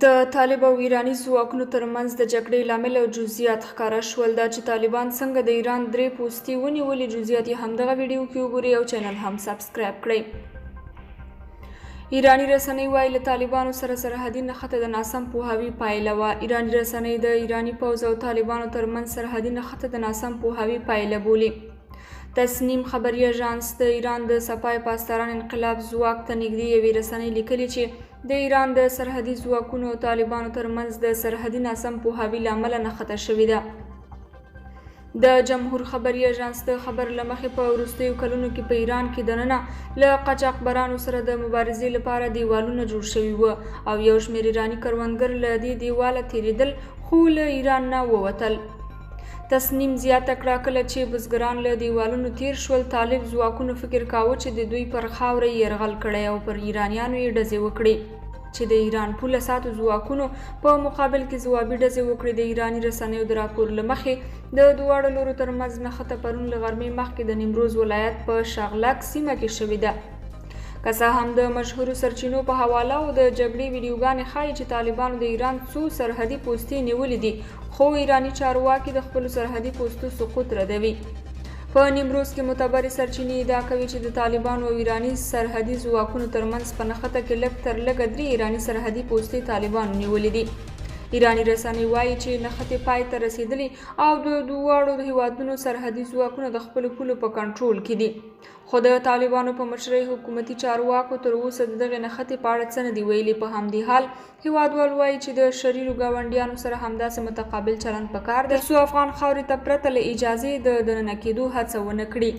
د طالب او ایراني ځواکونو ترمنځ د جګړې لامل او جزئیات ښکاره شول. دا چې طالبان څنګه د ایران درې پوستې ونیولې، جزئیات یې همدغه ویډیو کې وګورئ او چینل هم سبسکرایب کړئ. ایراني رسنۍ وايي، له طالبانو سره سرحدي نښته د ناسم پوهاوي پایله وه. ایراني رسنۍ د ایراني پوځ او طالبانو ترمنځ سرحدي نښته د ناسم پوهاوي پایله بولي. تسنیم خبري اژانس د ایران د سپاه پاسداران انقلاب ځواک ته نږدې یوې رسنۍ لیکلي چې د ایران د سرحدي ځواکونو او طالبانو ترمنځ د سرحدي ناسم پوهاوي له امله نښته شوې ده. د جمهور خبري اژانس د خبر له مخې، په وروستیو کلونو کې په ایران کې دننه له قاچاقبرانو سره د مبارزې لپاره دیوالونه جوړ شوي وو او یو شمېر ایراني کروندګر له دې دیواله تېرېدل خو له ایران نه ووتل. تسنیم زیاته کړه، کله چې بزګران له دیوالونو تېر شول، طالب ځواکونو فکر کاوه چې د دوی پر خاوره یې یرغل کړی او پر ایرانیانو یې ډزې وکړې، چې د ایران پوله ساتو ځواکونو په مقابل کې ځوابي ډزې وکړې. د ایراني رسنیو د راپور له مخې، د دواړو لورو ترمنځ نښته پرون له غرمې مخکې د نیمروز ولایت په شغلک سیمه کې شوې ده. که څه هم د مشهورو سرچینو په حواله او د جګړې ویډیوګانې ښایي چې طالبانو د ایران څو سرحدي پوستې نیولې دي، خو ایراني چارواکي د خپلو سرحدي پوستو سقوط ردوي. په نیمروز کې معتبرې سرچینې ادعا کوي چې د طالبانو او ایراني سرحدي ځواکونو ترمنځ په نښته کې لږ تر لږه درې ایراني سرحدي پوستې طالبانو نیولې دي. ایراني رسنۍ وايي چې نښتې پای ته رسېدلې او د دواړو هېوادونو سرحدي ځواکونه د خپلو پولو په کنټرول کې دي. خو د طالبانو په مشرۍ حکومتي چارواکو تر اوسه د دغې نښتې په اړه څه نه دي ویلي. په همدې حال هېوادوال وايي چې د شریرو ګاونډیانو سره همداسې متقابل چلند پکار دی، ترڅو افغان خاورې ته پرته له اجازې د دننه کېدو هڅه ونه کړي.